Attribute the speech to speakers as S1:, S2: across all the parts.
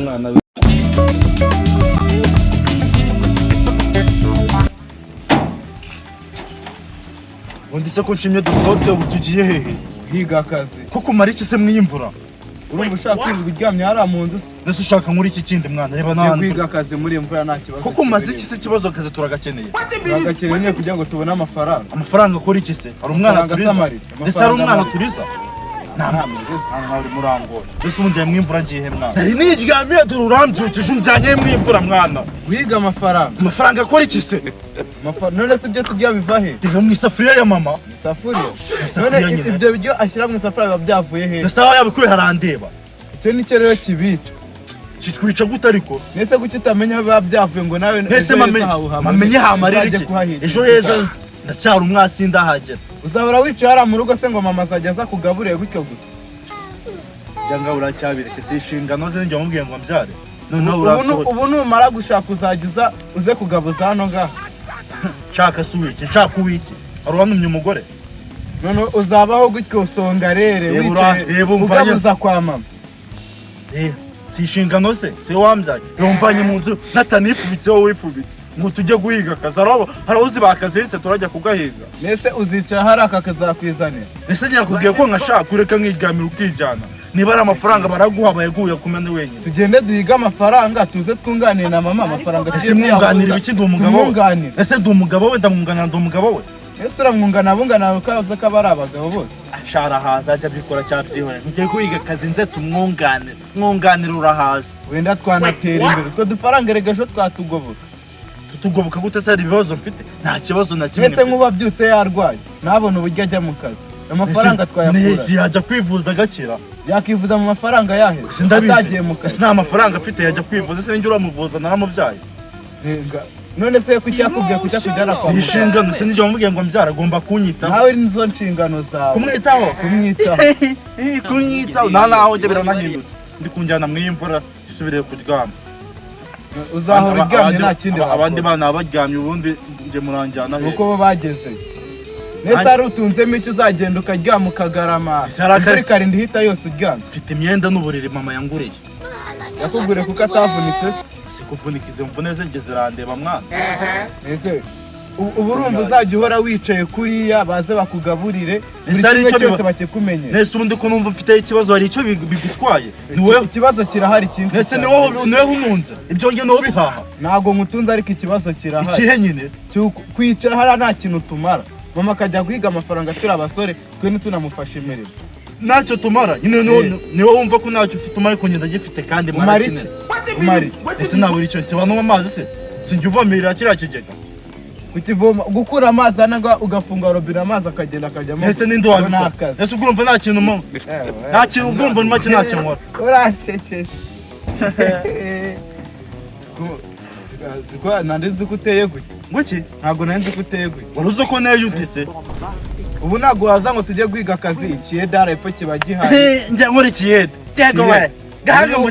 S1: Mwana we. Ubundi se ko nshimye dusohotse, ubu tugiye hehe?
S2: Higa akazi.
S1: Ko kumara iki se mwiyimvura?
S2: Urumva ushaka kwirirwa uryamye hariya mu nzu se?
S1: Nese ushaka nkuri iki kindi, mwana? Reba
S2: Ugiye
S1: n'ahantu.
S2: kwiga akazi muri iyi mvura, nta kibazo.
S1: Ko kumaze iki se? Ikibazo, akazi turagakeneye.
S2: Turagakeneye nyine kugira ngo tubone amafaranga.
S1: Amafaranga akora iki se? Hari umwana
S2: Amafaranga
S1: turiza?
S2: asamarira.
S1: Ese hari umwana
S2: Amafaranga.
S1: turiza?
S2: Nta muriza.
S1: Nta uri murangora. Ese ubundi mwimvura ngiye, mwana? Nari niryamiye, dore urambyukije, unjyanye mwimvura, mwana.
S2: Guhiga amafaranga.
S1: Amafaranga akora iki se?
S2: None se ibyo turya biva he?
S1: Biva mu isafuriya ya mama.
S2: Isafuriya?
S1: Isafuriya
S2: None
S1: nyine.
S2: ibyo biryo ashyira mu isafuriya biba byavuye he?
S1: Ese aho yabikuye harandeba?
S2: Icyo nicyo rero kibica.
S1: Kitwica gute ariko?
S2: Nese kuki utamenya aho biba byavuye ngo nawe
S1: Mbese
S2: ejo heza hawe uhabone,
S1: mamenye hamarira
S2: uzajye
S1: iki?
S2: kuhahinga?
S1: Ejo heza ndacyari umwasi, ndahagera.
S2: Uzahora wicaye hariya mu rugo se ngo mama azajya aza kugaburire gutyo gusa?
S1: Cyangwa uracyabireke, si inshingano ze, njye wamubwiye ngo mbyare, noneho
S2: Ubu
S1: uransohora.
S2: Ubu numara gushaka uzajya uza uze kugabuza hano ngaha.
S1: Nshaka si uwiki, nshaka uwiki? Hari uwantumye umugore?
S2: None uzabaho gutyo usonga rere
S1: Reba
S2: wicaye
S1: reba umvanye.
S2: ugabuza kwa mama?
S1: Eh, si inshingano ze, si we wambyaye. Yumvanye mu nzu natanifubitse, wowe wifubitse ngo tujye guhiga akazi. Hari aho uzi bakaziritse turajya kugahiga?
S2: Mbese uzicara hariya aka kazakwizanira?
S1: Ese nyakubwiye ko nkashaka ureka nkiryamira ukijyana? Niba ari amafaranga baraguha, bayaguye kumena wenyine.
S2: Tugende duhige amafaranga, tuze twunganire na mama amafaranga.
S1: Ese mwunganira ibiki? Ndi umugabo we.
S2: Tumwunganire.
S1: Ese ndi umugabo we? Ndamwunganira, ndi umugabo we.
S2: Ese uramwungana abungana ukaza ko aba ari abagabo bose?
S1: Shara haza ajya abikora cyabyihorera. Ngiye guhiga akazi nze tumwunganire, mwunganire urahaza.
S2: Wenda twanatera imbere, utwo dufaranga erega ejo twatugoboka.
S1: Tutugoboka gute se? Hari ibibazo mfite? Nta kibazo na kimwe
S2: Mbese
S1: mfite.
S2: nk'ubu abyutse yarwaye ntabone uburyo ajya mu kazi, amafaranga twayakura?
S1: Yajya kwivuza agakira.
S2: Yakivuza mu mafaranga yahe?
S1: Sindabizi.
S2: Atagiye mu kazi.
S1: Ese nta mafaranga afite yajya kwivuza? Ese ninjye uramuvuza? Naramubyaye.
S2: Renga. None se kuki yakubwiye kuki akujyana kwa
S1: Ni
S2: muganga?
S1: inshingano se, ninjye wamubwiye ngo mbyara, agomba kunyitaho.
S2: Nawe nizo nshingano zawe.
S1: Kumwitaho?
S2: Kumwitaho.
S1: Kunyitaho nta naho njye biranahindutse, ndi kunjyana mu imvura isubire kuryama.
S2: Uzahora uryamye, nta kindi
S1: Abandi
S2: wakora.
S1: bana baryamye, ubundi njye muranjyana he?
S2: Uko bo bageze ndetse hari utunzemo icyo, uzagenda ukaryama ukagarama.
S1: Ese hari
S2: Imvura ikarinda ihita yose uryamye.
S1: Mfite imyenda n'uburiri mama yanguriye.
S2: Yakuguriye kuko atavunitse?
S1: Si kuvunika, izo mvune ze njye zirandeba, mwana.
S2: Ese ubu urumva uzajya uhora wicaye kuriya, baze bakugaburire buri
S1: Ese hari
S2: kimwe
S1: icyo
S2: cyose bakikumenyera?
S1: Nese ubundi ko numva mfite ikibazo, hari icyo bigutwaye? Ni wowe.
S2: Ikibazo kirahari cyinshi
S1: Nese
S2: cyane.
S1: ni wowe ununze ibyo, njye niwowe bihaha?
S2: Ntabwo nkutunze, ariko ikibazo kirahari.
S1: Ikihe nyine?
S2: Kwicara hariya nta kintu tumara, mama akajya guhiga amafaranga turi abasore, twe ntitunamufashe imirimo.
S1: Ntacyo tumara nyine, ni wowe wumva ko ntacyo ufite umara, ariko ngenda gifite kandi.
S2: Umara iki?
S1: Mwarakenera.
S2: Umara iki?
S1: Ese nabura icyo nsiba no amazi se? Sinjya uvomerera kiriya kigega?
S2: Kukivoma, gukura amazi hano ngo ugafunga robine, amazi akagenda akajyamo.
S1: Ese ninde
S2: Ngo
S1: wabikora?
S2: ni akazi.
S1: Ese ubwo urumva nta kintu
S2: Ewe,
S1: nta kintu ubwo urumva make ntacyo nkora?
S2: Urancekeje. Nari nzi ko uteye gutya.
S1: Ngwiki?
S2: Ntabwo nari nzi ko uteye gutya.
S1: Wari uzi ko neye ute se?
S2: Ubu ntabwo waza ngo tujye guhiga akazi, ikiyede hepfo kiba gihari.
S1: Njya nkora ikiyede? Yego we, gahanga mu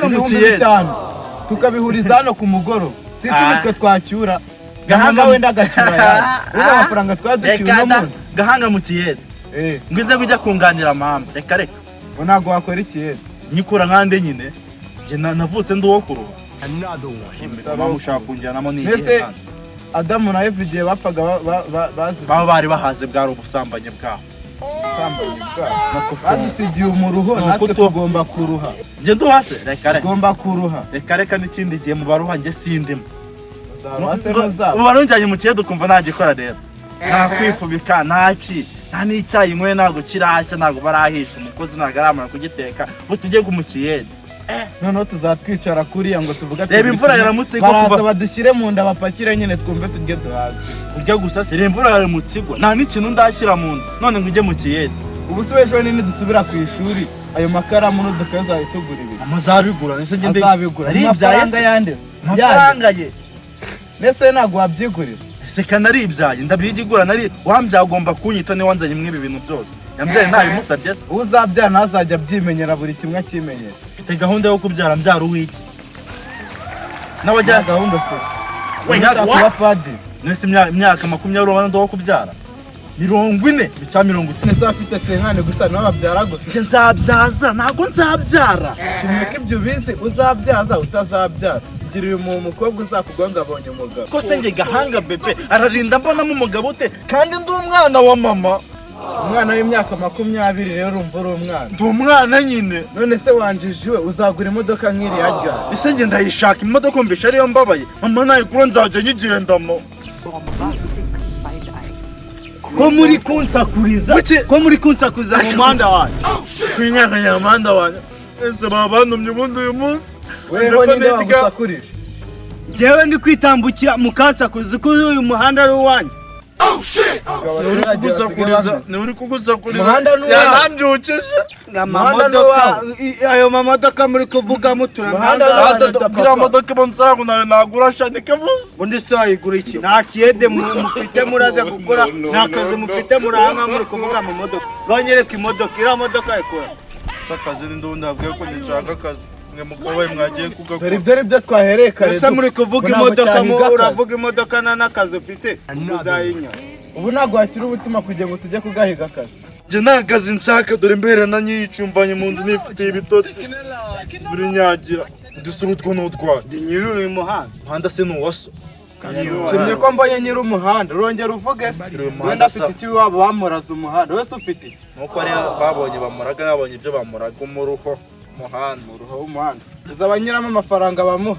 S2: Ibihumbi
S1: kiyede.
S2: 5 tukabihuriza hano ku mugoroba, si 10?
S1: Ah.
S2: Twe twacyura,
S1: Gahanga
S2: gahanga wenda agacyura ayandi, ubu amafaranga twaducyuye
S1: Reka
S2: uno
S1: da,
S2: munsi.
S1: gahanga mu kiyede.
S2: Eh,
S1: Ngwize ngo ujya kunganira mama, reka reka.
S2: Ubu ntabwo wakora ikiyede.
S1: Nyikura nkande nyine? Njye navutse ndi uwo kuruha? Mama ushaka kunjyanamo ni igihe
S2: Mbese
S1: kandi?
S2: Adamu na Eva igihe bapfaga bazize
S1: Baba bari bahaze, bwari ubusambanyi bwabo.
S2: Ubusambanyi bwabo, badusigiye umuruho.
S1: Ni
S2: Natwe tugomba kuruha.
S1: Njye nduhase? Reka reka.
S2: Tugomba kuruha.
S1: Reka reka, n'ikindi gihe mu baruha njye sindimo.
S2: Uzaba se ntuzaba?
S1: Ubu barunjyanye mu kiyede ukumva ntagikora rero, nta kwifubika, nta ki, nta n'icyayi nyweye ntabwo kirashya, ntabwo barahisha, umukozi ntabwo aramara kugiteka ngo tujye mu kiyede.
S2: Noneho tuzatwicara kuriya ngo tuvuge ati
S1: Reba
S2: buri
S1: imvura
S2: kimwe,
S1: yaramutse igwa
S2: baraza badushyire mu nda bapakire nyine, twumve turye duhaze.
S1: Ujya gusa se? Reba imvura yaramutse igwa, nta n'ikintu ndashyira mu nda, none ngo ujye mu kiyede.
S2: Ubu se ejo nini dusubira ku ishuri, ayo makaramu n'udukayi uzahita tugura ibiri?
S1: Amazabigura ese njye
S2: Azabigura mu
S1: Naribyaye
S2: mafaranga
S1: se?
S2: yande?
S1: Amafaranga ye?
S2: Mbese ntabwo wabyigurira?
S1: Ese kanaribyaye, ndabyigura nari wambyaye agomba kunyita, niwe wanzanye mw'ibi bintu byose, yambyaye ntabimusabye se?
S2: Uzabyara ntazajya abyimenyera, buri kimwe akimenyera.
S1: Mfite gahunda yo kubyara, mbyara uwiki n'abajya
S2: Nta gahunda ufite?
S1: Wait,
S2: Ushaka
S1: what?
S2: kuba padiri?
S1: Nese imyaka 20 urabona ndi uwo kubyara? 40 bica 30.
S2: Ese afite 50 gusa niwe babyara gusa?
S1: Njye nzabyaza, ntabwo nzabyara.
S2: Kimwe ko ibyo ubizi, uzabyaza utazabyara, gira uyu mukobwa uzakugwa ngo abonye umugabo.
S1: Ko se njye Gahanga bebe ararinda mbonamo umugabo ute kandi ndi umwana wa mama?
S2: Umwana w'imyaka 20 rero urumva uri umwana?
S1: Ndi umwana nyine.
S2: None se wanjijiwe, uzagura imodoka nk'iriya ryari?
S1: Ese njye ndayishaka imodoka mvisha ariyo mbabaye? Mama nayigura nzajya nyigendamo.
S3: Bombastic side eye.
S4: Ko muri kunsakuriza?
S1: Kuki?
S4: Ko muri kunsakuriza mu muhanda wanjye?
S1: Kwinyakanya muhanda wanjye, ese baba bantumye ubundi uyu munsi?
S2: Weho ninde wagusakurije?
S4: Njyewe ndi kwitambukira mukansakuriza ko uyu muhanda ari uwanjye.
S1: Ni uri kugusakuriza, ni uri kugusakuriza.
S2: Umuhanda ni uwawe.
S1: Yanambyukije.
S2: Umuhanda ni
S4: Amamodoka
S2: uwawe.
S4: ayo mamodoka muri kuvugamo
S2: Umuhanda ni
S4: turamanda.
S2: uwawe.
S1: Data, iriya modoka iba nsangu nawe nagura shani kavuze.
S4: Ubundi se wayigura iki? Nta kiyede mufite muraza gukora, nta kazi mufite murahanga muri kuvuga amamodoka. Banyereka imodoka, iriya modoka ikora.
S1: Se akazi ni ndundi nabwiye ko nshaka akazi, mwe mukabaye mwagiye
S2: Dore
S1: kugakora.
S2: ibyo ari byo twahereye kare.
S4: Ese muri kuvuga
S2: Ngo ntabwo
S4: imodoka
S2: cyahiga akazi.
S4: uravuga imodoka nta n'akazi ufite uzayinya.
S2: Ubu ntabwo washyira umutima kugira ngo tujye kugahiga akazi.
S1: Njye nta kazi nshaka, dore mbere na nyicumbanye mu nzu nifitiye ibitotsi buri nyagira udusura utwo n'utwaye.
S4: Ndi nyiri uyu muhanda.
S1: Umuhanda se ni uwaso?
S2: Nshimye ko mbonye nyiri umuhanda, urongera uvuge se.
S1: Uyu muhanda
S2: Wenda afite
S1: sa-
S2: icyo iwabo bamuraza umuhanda, wese ufite iki?
S1: Nuko rero babonye bamuraga, babonye ibyo bamuraga, umuruho umuhanda.
S2: Uruhu w'umuhanda uzaba nyiramo amafaranga bamuha.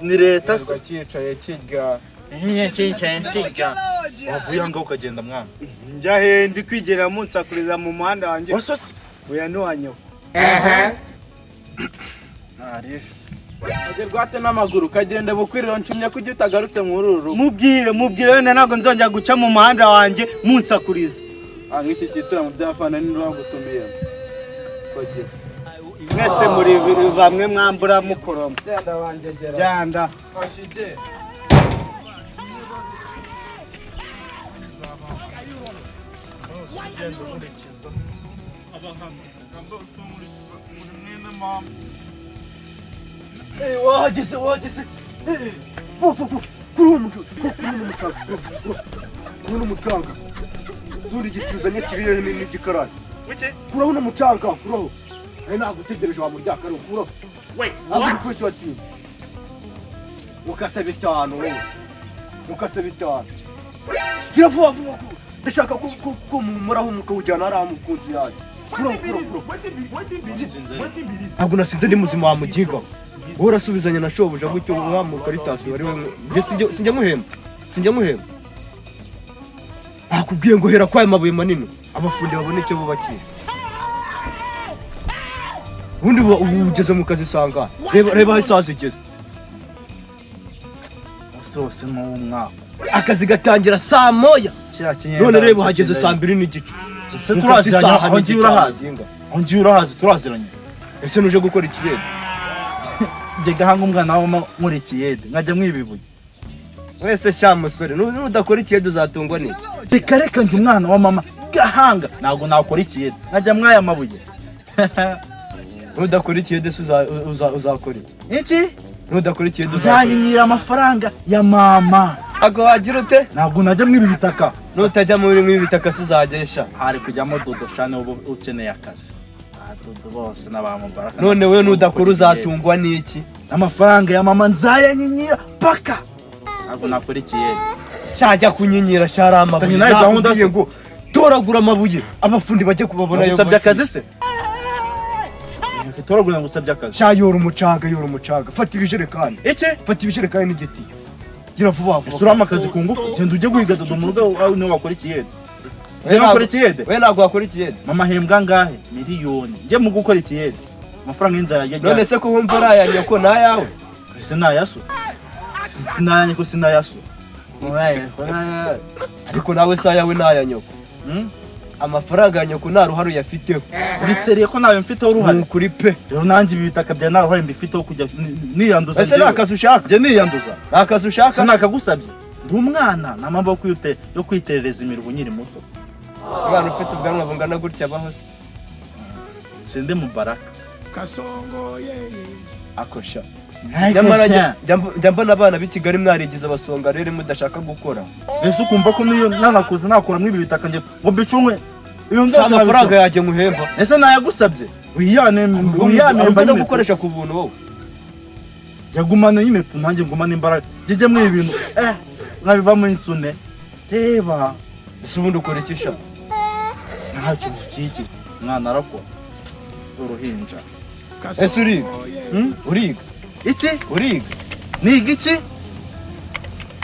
S1: Ni leta se?
S2: Cyicaye kirya.
S1: Wavuye aho ngaho ukagenda mwana.
S4: Njya he? Ndi kwigera munsakuriza mu muhanda wanjye.
S1: Wasose.
S4: Oya, ntiwanyoka.
S2: Rwate n'amaguru ukagenda bukwiriro, nshimye ko ujya utagarutse muri uru rugo.
S4: Mubwire, mubwire wenda ntabwo nzongera guca mu muhanda wanjye munsakuriza.
S2: Ah, nk'iki cyitura mu by'abafana ni bagutumiye kogeza.
S4: Mwese muri bamwe mwambura mukoroma.
S2: Genda wangegera.
S4: Genda.
S2: Washige.
S1: Ugenda nkurikiza abahano ndose nkurikiza muri mwene mama.
S5: Wahageze, wahageze. Fu fu fu, kuri uwo mucanga, kuri uno mucanga, kuri uno mucanga zundi igituzanye kiriyo n'igikarani.
S1: Wiki.
S5: Kuraho uno mucanga, kuraho. Ntabwo utegereje wa muryakare, kuraho. Ntabwo uri kuri watinze ukase 5, wowe ukase 5, gira vuba vuba. Ndashaka ko mumuraho mukawujyana hariya mu nzu yanjye. Kuraho, kuraho, kuraho. Ntabwo nasinze, ndi muzima wa muginga. Wowe urasubizanya na shobuja gutyo wa mukaritasi wari we? Njye sinjya muhemba, sinjya muhemba. Nakubwiye ngo hera kwa mabuye manini, abafundi babone icyo bubakisha. Ubundi ubu ugeze mu kazi sanga, reba, reba aho isaha zigeze.
S1: Sose n'uwo mwaka.
S5: Akazi gatangira saa 1.
S1: Kiriya kinyenda.
S5: None reba uhageze saa 2:30.
S1: Se
S5: Mu kazi
S1: turaziranye?
S5: isaha
S1: Aho ngiye
S5: n'igice
S1: urahazi?
S5: wazinga.
S1: Aho ngiye urahazi? Turaziranye?
S5: Ese nuje gukora ikiyede?
S1: Njye Gahanga umwana wa mama nkora ikiyede nkajya mwibibuye?
S5: Wese sha musore, nudakora ikiyede uzatungwa n'iki?
S1: Reka reka, njye umwana wa mama Gahanga ntabwo nakora ikiyede nkajya mwaya mabuye.
S5: Nudakora ikiyede se uzakora iki?
S1: Iki?
S5: Nudakora ikiyede uzakora iki?
S1: Nzanyinyira amafaranga ya mama.
S5: Ntabwo wagira ute?
S1: Ntabwo najya mwibi bitaka.
S5: Nutajya muri mwibi bitaka se uzajya?
S1: Hari kujyamo Dodo shane, ubu ukeneye akazi. Ah, Dodo bose n'abamubaraka.
S5: None we nudakora uzatungwa n'iki?
S1: Amafaranga ya mama nzayanyinyira paka, ntabwo nakora ikiyede.
S5: Cyajya kunyinyira shari amabuye.
S1: Mfitanye nawe gahunda
S5: Nakubwiye
S1: se?
S5: ngo toragura amabuye, abafundi bajye kubabona.
S1: Ngusabye akazi se? Toragura, ngusabye akazi.
S5: Sha, yora umucanga, yora umucanga, fata ibijerekani.
S1: Iki?
S5: Fata ibijerekani n'igiti, gira vuba vuba.
S1: Ese urama akazi ku ngufu? Genda ujye guhiga Dodo mu rugo aho niho wakora ikiyede. Njye nakora ikiyede?
S5: We ntabwo wakora ikiyede.
S1: Mama ahembwa angahe? Miliyoni. Njye mu gukora ikiyede amafaranga y'inzara yajya?
S5: None se ko wumva ari aya nyoko n'ayawe?
S1: Ese nayaso sinayanye ko sinayaso?
S5: Ariko nawe si ayawe n'aya nyoko. Amafaranga ya nyoko nta ruhare uyafiteho.
S1: Uri sérieux ko nawe mfiteho
S5: Ni
S1: uruhare?
S5: ukuri pe.
S1: Rero nanjye ibi bitaka bya nta ruhare mbifiteho kujya niyanduza.
S5: Ese nta kazi ushaka?
S1: Njye niyanduza?
S5: Nta kazi ushaka?
S1: Sinakagusabye, ndi umwana, nta mpamvu yo kwiterereza imiruho nkiri muto.
S5: Umwana ufite ubwanwa bungana gutya abaho se?
S1: Sindi Mubaraka.
S5: Akosha. Nyamara njya mbona abana b'i Kigali mwarigize abasonga rero mudashaka gukora.
S1: Ese ukumva ko niyo nanakuze nakuramo ibi bitaka njye ngo mbicunwe iyo
S5: Si
S1: nzose?
S5: amafaranga yanjye muhemba.
S1: Ese nayagusabye? Wiyane wiyane.
S5: Ubwo no gukoresha ku buntu wowe.
S1: Yagumana nyine tu, nanjye ngumane imbaraga njye muri ibi bintu nkabivamo insune, reba.
S5: Ese ubundi ukora iki sha?
S1: Ntacyo mukikiza, umwana arakora uruhinja.
S5: Ese uriga? Uriga?
S1: Iki?
S5: Uriga?
S1: Niga iki?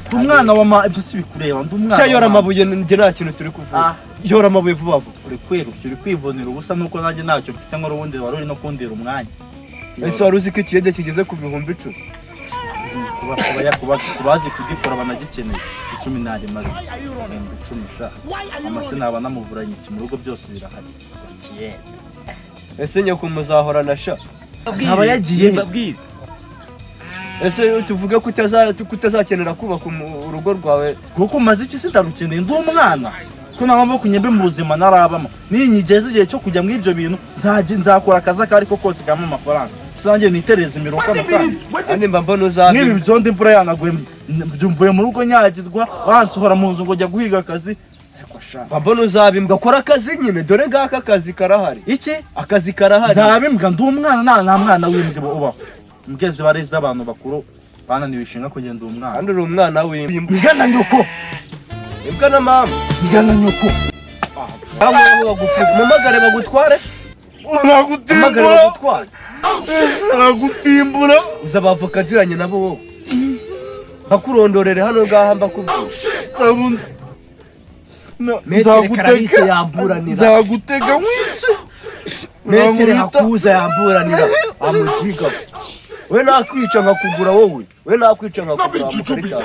S1: Ndi umwana wa ma, ibyo si bikureba, ndi umwana
S5: Sha
S1: wa
S5: yora
S1: mama.
S5: amabuye, njye nta kintu turi kuvuga.
S1: Ah.
S5: Yora amabuye vuba vuba.
S1: Uri kwirushya, uri kwivunira ubusa, nuko nanjye ntacyo mfite nkora, ubundi wari uri no kundira umwanya.
S5: Ese wari uzi ko ikiyede kigeze ku 10,000?
S1: Kuba ku bazi kugikora banagikeneye, si 10 nari maze 10,000 sha. Amase naba namuvuranye iki? Mu rugo byose birahari. Ikiyede.
S5: Ese nyoko muzahorana sha?
S1: Azaba yagiye he?
S4: Mbabwire.
S5: Ese tuvuge ko utazakenera kubaka urugo rwawe?
S1: Kuko maze iki? Sindarukeneye, ndi umwana, ko nta mpamvu yo kunyembe mu buzima narabamo. Ninyigeze igihe cyo kujya muri ibyo bintu, nzajya nzakora akazi ako ariko kose kampa amafaranga, gusa nanjye nitereze imbere kano kanya.
S5: Kandi mba mbona uzabe
S1: Nk'ibi byondo, imvura yanaguye, mvuye mu rugo nyagirwa, bansohora mu nzu ngo jya guhiga akazi, ariko sha.
S5: Mba mbona uzaba imbwa. Kora akazi nyine, dore ngaka akazi karahari.
S1: Iki?
S5: Akazi karahari.
S1: Nzaba imbwa? Ndi umwana, nta mwana w'imbwa ubaho. Imbwa ziba ari iz'abantu bakuru bananiwe ishinga kugenda umwana.
S5: Kandi uri umwana w'imbwa.
S1: Imbwa na nyoko.
S5: Imbwa na mama.
S1: Imbwa na nyoko.
S5: Aho bagufuga, mumagare bagutware. Mumagare
S1: Uragutimbura.
S5: bagutware.
S1: Uragutimbura.
S5: Uza abavoka nziranye nabo wowe, bakurondorere hano ngaha mbakubwira. Maître Clarisse yamburanira.
S1: Nzagutega wice.
S5: Maître Hakuza yamburanira amujiga. We nakwica nkakugura wowe, we nakwica nkakugura mukaritasi.